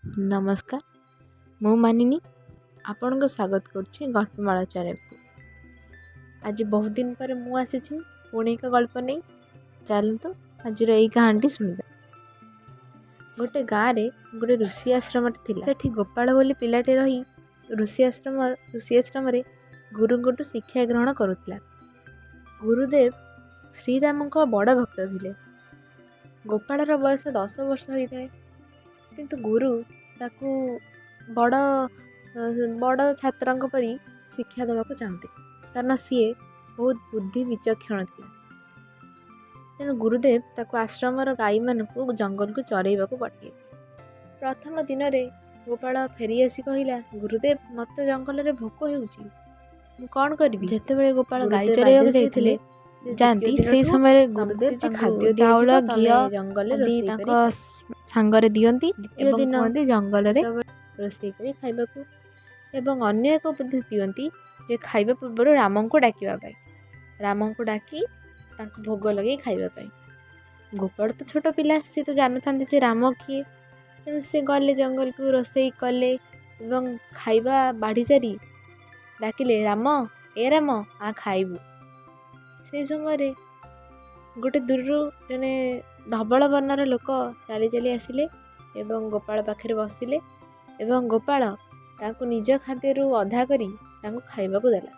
ନମସ୍କାର, ମୁଁ ମାନିନୀ ଆପଣଙ୍କୁ ସ୍ୱାଗତ କରୁଛି ଗଳ୍ପମାଳା ଚ୍ୟାନେଲକୁ। ଆଜି ବହୁତ ଦିନ ପରେ ମୁଁ ଆସିଛି ପୁଣି ଏକ ଗଳ୍ପ ନେଇ। ଚାଲନ୍ତୁ ଆଜିର ଏଇ କାହାଣୀଟି ଶୁଣିବା। ଗୋଟେ ଗାଁରେ ଗୋଟେ ଋଷି ଆଶ୍ରମଟେ ଥିଲା। ସେଠି ଗୋପାଳ ବୋଲି ପିଲାଟି ରହି ଋଷି ଆଶ୍ରମରେ ଗୁରୁଙ୍କଠୁ ଶିକ୍ଷା ଗ୍ରହଣ କରୁଥିଲା। ଗୁରୁଦେବ ଶ୍ରୀରାମଙ୍କ ବଡ଼ ଭକ୍ତ ଥିଲେ। ଗୋପାଳର ବୟସ 10 ବର୍ଷ ହୋଇଥାଏ, କିନ୍ତୁ ଗୁରୁ ତାକୁ ବଡ଼ ବଡ଼ ଛାତ୍ରଙ୍କ ପରି ଶିକ୍ଷା ଦେବାକୁ ଚାହୁଁଥିଲେ, କାରଣ ସିଏ ବହୁତ ବୁଦ୍ଧି ବିଚକ୍ଷଣ ଥିଲା। ତେଣୁ ଗୁରୁଦେବ ତାକୁ ଆଶ୍ରମର ଗାଈମାନଙ୍କୁ ଜଙ୍ଗଲକୁ ଚରେଇବାକୁ ପଠାଇଲେ। ପ୍ରଥମ ଦିନରେ ଗୋପାଳ ଫେରିଆସି କହିଲା, ଗୁରୁଦେବ, ମୋତେ ଜଙ୍ଗଲରେ ଭୋକ ହେଉଛି, ମୁଁ କ'ଣ କରିବି? ଯେତେବେଳେ ଗୋପାଳ ଗାଈ ଗୁରୁଦେବ ଚରାଇବାକୁ ଆଦେଶ ଯାଇଥିଲେ ଦେଇଥିଲେ ଯେ ଯାଆନ୍ତି, ଦ୍ୱିତୀୟ ସେଇ ଦିନଠୁ ସମୟରେ ତମକୁ ଗୁରୁଦେବ କିଛି ତାଙ୍କୁ ଖାଦ୍ୟ ଚାଉଳ, ଦିଆଯିବ, ତମେ ଘିଅ ଜଙ୍ଗଲରେ ଆଦି ରୋଷେଇ ତାଙ୍କ କରି ଖାଇବ। ସାଙ୍ଗରେ ଦିଅନ୍ତି ଦ୍ୱିତୀୟ ଏବଂ ଦିନ କୁହନ୍ତି ଜଙ୍ଗଲରେ ଯେତେବେଳେ ରୋଷେଇ କରି ଖାଇବାକୁ, ଏବଂ ଅନ୍ୟ ଏକ ଉପଦେଶ ଦିଅନ୍ତି ଯେ ଖାଇବା ପୂର୍ବରୁ ରାମଙ୍କୁ ଡାକିବା ପାଇଁ, ରାମଙ୍କୁ ଡାକି ତାଙ୍କୁ ଭୋଗ ଲଗେଇ ଖାଇବା ପାଇଁ। ଗୋପାଳ ତ ଛୋଟ ପିଲା, ସିଏ ତ ଜାଣିନଥାନ୍ତି ଯେ ରାମ କିଏ। ତେଣୁ ସେ ଗଲେ ଜଙ୍ଗଲକୁ, ରୋଷେଇ କଲେ ଏବଂ ଖାଇବା ବାଢ଼ି ସାରି ଡାକିଲେ, ରାମ, ଏ ରାମ, ଆ ଖାଇବୁ। ସେଇ ସମୟରେ ଗୋଟେ ଦୂରରୁ ଜଣେ ଧବଳ ବର୍ଣ୍ଣର ଲୋକ ଚାଲି ଚାଲି ଆସିଲେ ଏବଂ ଗୋପାଳ ପାଖରେ ବସିଲେ ଏବଂ ଗୋପାଳ ତାଙ୍କୁ ନିଜ ଖାଦ୍ୟରୁ ଅଧା କରି ତାଙ୍କୁ ଖାଇବାକୁ ଦେଲା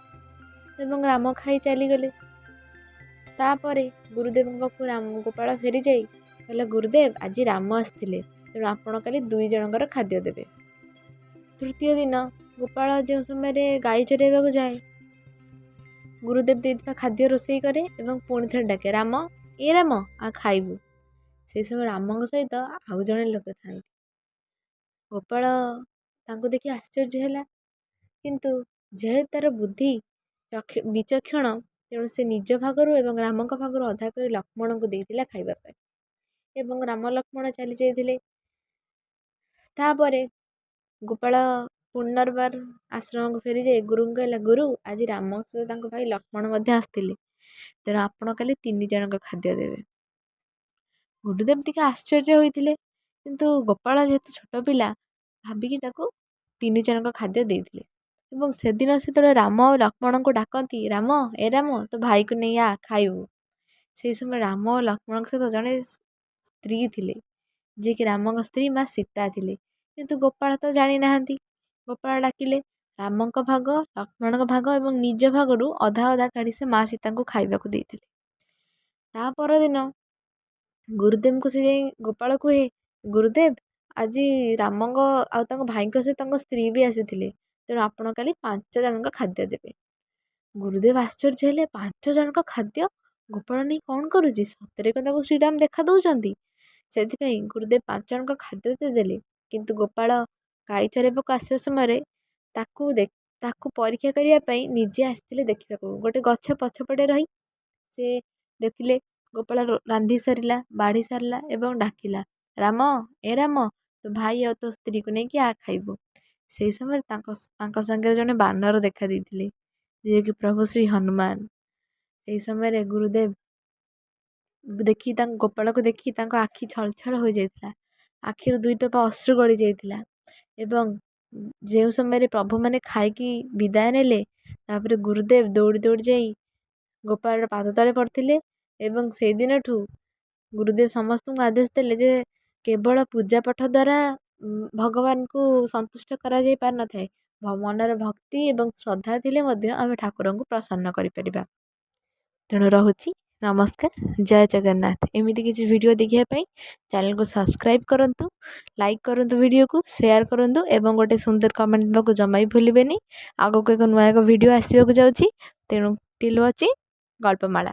ଏବଂ ରାମ ଖାଇ ଚାଲିଗଲେ। ତାପରେ ଗୁରୁଦେବଙ୍କ ପାଖକୁ ଗୋପାଳ ଫେରିଯାଇ କହିଲା, ଗୁରୁଦେବ, ଆଜି ରାମ ଆସିଥିଲେ, ତେଣୁ ଆପଣ କାଲି 2 ଜଣଙ୍କର ଖାଦ୍ୟ ଦେବେ। ତୃତୀୟ ଦିନ ଗୋପାଳ ଯେଉଁ ସମୟରେ ଗାଈ ଚରାଇବାକୁ ଯାଏ, ଗୁରୁଦେବ ଦେଇଥିବା ଖାଦ୍ୟ ରୋଷେଇ କରେ ଏବଂ ପୁଣି ଥରେ ଡାକେ, ରାମ, ଏ ରାମ, ଆ ଖାଇବୁ। ସେଇ ସମୟରେ ରାମଙ୍କ ସହିତ ଆଉ ଜଣେ ଲୋକ ଥାନ୍ତି। ଗୋପାଳ ତାଙ୍କୁ ଦେଖି ଆଶ୍ଚର୍ଯ୍ୟ ହେଲା, କିନ୍ତୁ ଯେହେତୁ ତାର ବୁଦ୍ଧି ବିଚକ୍ଷଣ, ତେଣୁ ସେ ନିଜ ଭାଗରୁ ଏବଂ ରାମଙ୍କ ଭାଗରୁ ଅଧା କରି ଲକ୍ଷ୍ମଣଙ୍କୁ ଦେଇଥିଲା ଖାଇବା ପାଇଁ ଏବଂ ରାମ ଲକ୍ଷ୍ମଣ ଚାଲି ଯାଇଥିଲେ। ତାପରେ ଗୋପାଳ ପୁନର୍ବାର ଆଶ୍ରମକୁ ଫେରିଯାଇ ଗୁରୁଙ୍କୁ କହିଲା, ଗୁରୁ, ଆଜି ରାମଙ୍କ ସହିତ ତାଙ୍କ ଭାଇ ଲକ୍ଷ୍ମଣ ମଧ୍ୟ ଆସିଥିଲେ, ତେଣୁ ଆପଣ କାଲି 3 ଜଣଙ୍କ ଖାଦ୍ୟ ଦେବେ। ଗୁରୁଦେବ ଟିକେ ଆଶ୍ଚର୍ଯ୍ୟ ହୋଇଥିଲେ, କିନ୍ତୁ ଗୋପାଳ ଯେହେତୁ ଛୋଟ ପିଲା ଭାବିକି ତାକୁ 3 ଜଣଙ୍କ ଖାଦ୍ୟ ଦେଇଥିଲେ। ଏବଂ ସେଦିନ ସେତେବେଳେ ରାମ ଆଉ ଲକ୍ଷ୍ମଣଙ୍କୁ ଡାକନ୍ତି, ରାମ, ଏ ରାମ, ତୋ ଭାଇକୁ ନେଇ ଆ ଖାଇବୁ। ସେଇ ସମୟରେ ରାମ ଓ ଲକ୍ଷ୍ମଣଙ୍କ ସହିତ ଜଣେ ସ୍ତ୍ରୀ ଥିଲେ, ଯିଏକି ରାମଙ୍କ ସ୍ତ୍ରୀ ମା ସୀତା ଥିଲେ। କିନ୍ତୁ ଗୋପାଳ ତ ଜାଣିନାହାନ୍ତି। ଗୋପାଳ ଡାକିଲେ, ରାମଙ୍କ ଭାଗ, ଲକ୍ଷ୍ମଣଙ୍କ ଭାଗ ଏବଂ ନିଜ ଭାଗରୁ ଅଧା ଅଧା କାଢ଼ି ସେ ମା ସୀତାଙ୍କୁ ଖାଇବାକୁ ଦେଇଥିଲେ। ତା ପରଦିନ ଗୁରୁଦେବଙ୍କୁ ସେ ଯାଇ ଗୋପାଳ କୁହେ, ଗୁରୁଦେବ, ଆଜି ରାମଙ୍କ ଆଉ ତାଙ୍କ ଭାଇଙ୍କ ସହିତ ତାଙ୍କ ସ୍ତ୍ରୀ ବି ଆସିଥିଲେ, ତେଣୁ ଆପଣ କାଲି 5 ଜଣଙ୍କ ଖାଦ୍ୟ ଦେବେ। ଗୁରୁଦେବ ଆଶ୍ଚର୍ଯ୍ୟ ହେଲେ, 5 ଜଣଙ୍କ ଖାଦ୍ୟ ଗୋପାଳ ନେଇ କ'ଣ କରୁଛି? ସତରେ କଣ ତାକୁ ଶ୍ରୀରାମ ଦେଖା ଦେଉଛନ୍ତି? ସେଥିପାଇଁ ଗୁରୁଦେବ 5 ଜଣଙ୍କ ଖାଦ୍ୟ ତ ଦେଲେ, କିନ୍ତୁ ଗୋପାଳ ଗାଈ ଚରାଇବାକୁ ଆସିବା ସମୟରେ ତାକୁ ପରୀକ୍ଷା କରିବା ପାଇଁ ନିଜେ ଆସିଥିଲେ ଦେଖିବାକୁ। ଗୋଟେ ଗଛ ପଛପଟେ ରହି ସେ ଦେଖିଲେ ଗୋପାଳ ରାନ୍ଧି ସାରିଲା, ବାଢ଼ି ସାରିଲା ଏବଂ ଡାକିଲା, ରାମ, ଏ ରାମ, ତୋ ଭାଇ ଆଉ ତୋ ସ୍ତ୍ରୀକୁ ନେଇକି ଆ ଖାଇବୁ। ସେଇ ସମୟରେ ତାଙ୍କ ସାଙ୍ଗରେ ଜଣେ ବାନର ଦେଖା ଦେଇଥିଲେ, ଯିଏକି ପ୍ରଭୁ ଶ୍ରୀ ହନୁମାନ। ସେଇ ସମୟରେ ଗୁରୁଦେବ ଦେଖି ତାଙ୍କ ଗୋପାଳକୁ ଦେଖି ତାଙ୍କ ଆଖି ଛଳଛଳ ହୋଇଯାଇଥିଲା, ଆଖିରୁ 2 ଟୋପା ଅଶ୍ରୁ ଗଳି ଯାଇଥିଲା। ଏବଂ ଯେଉଁ ସମୟରେ ପ୍ରଭୁମାନେ ଖାଇକି ବିଦାୟ ନେଲେ, ତାପରେ ଗୁରୁଦେବ ଦୌଡ଼ି ଦୌଡ଼ି ଯାଇ ଗୋପାଳର ପାଦ ତଳେ ପଡ଼ିଥିଲେ। ଏବଂ ସେଇଦିନଠୁ ଗୁରୁଦେବ ସମସ୍ତଙ୍କୁ ଆଦେଶ ଦେଲେ ଯେ କେବଳ ପୂଜା ପାଠ ଦ୍ୱାରା ଭଗବାନଙ୍କୁ ସନ୍ତୁଷ୍ଟ କରାଯାଇ ପାରିନଥାଏ, ମନର ଭକ୍ତି ଏବଂ ଶ୍ରଦ୍ଧା ଥିଲେ ମଧ୍ୟ ଆମେ ଠାକୁରଙ୍କୁ ପ୍ରସନ୍ନ କରିପାରିବା। ତେଣୁ ରହୁଛି, ନମସ୍କାର, ଜୟ ଜଗନ୍ନାଥ। ଏମିତି କିଛି ଭିଡ଼ିଓ ଦେଖିବା ପାଇଁ ଚ୍ୟାନେଲକୁ ସବସ୍କ୍ରାଇବ୍ କରନ୍ତୁ, ଲାଇକ୍ କରନ୍ତୁ, ଭିଡ଼ିଓକୁ ସେୟାର କରନ୍ତୁ ଏବଂ ଗୋଟେ ସୁନ୍ଦର କମେଣ୍ଟ ଦେବାକୁ ଜମା ବି ଭୁଲିବେନି। ଆଗକୁ ଏକ ନୂଆ ଏକ ଭିଡ଼ିଓ ଆସିବାକୁ ଯାଉଛି, ତେଣୁ ଟିଲ୍ ୱାଚିଂ ଗଳ୍ପମାଳା।